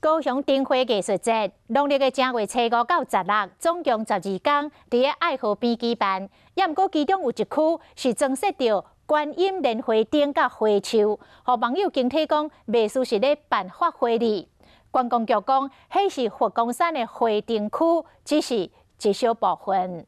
高雄燈會藝術節，農曆的正月初五到十六，總共12工，佇咧愛河邊舉辦。也毋過其中有一區是裝飾著觀音蓮花燈佮花樹，予網友驚體講，袂輸是咧辦法會哩。觀光局講，彼是佛光山的花燈區，只是一小部分。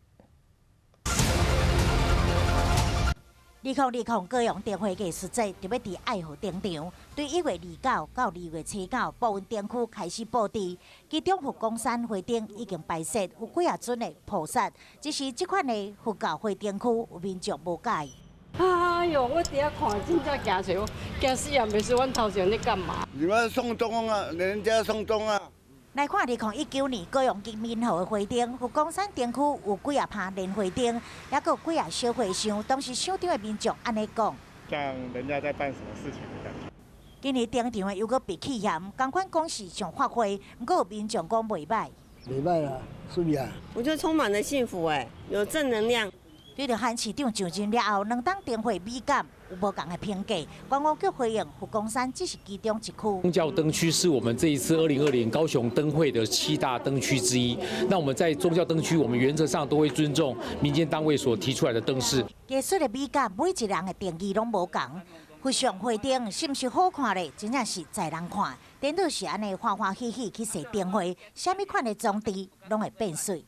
2020高雄燈會藝術節就欲佇愛河登場，對1月29到2月初9，部分燈區開始佈置，其中佛光山花燈已經擺設有幾仔尊的菩薩，只是這款的佛教花燈區有民眾無佮意。哎喲，我佇遐看，真正驚死我，驚死啊！袂輸阮頭前咧幹嘛？你們送終啊，人家送終啊！來看2019年高雄金門河的花燈，佛光山燈區有幾仔趴蓮花燈，抑閣有幾仔小和尚。當時現場的民眾按呢講：像人家在辦什麼事情的感覺。今年登場的猶閣被氣嫌，仝款講是像法會，毋過有民眾講袂䆀。袂䆀啊，媠啊！我覺得充滿了幸福，哎，有正能量。對著韓市長上任了後，兩冬燈會美感有無仝的評價。觀光局回應，佛光山只是其中一區。宗教燈區是我們這一次2020高雄燈會的七大燈區之一。那我們在宗教燈區，我們原則上都會尊重民間單位所提出來的燈飾。藝術的美感，每一人的定義攏無仝。佛像花燈是毋是好看咧？真正是在人看。顛倒是按呢歡歡喜喜去踅燈會，啥物款的裝置攏會變媠。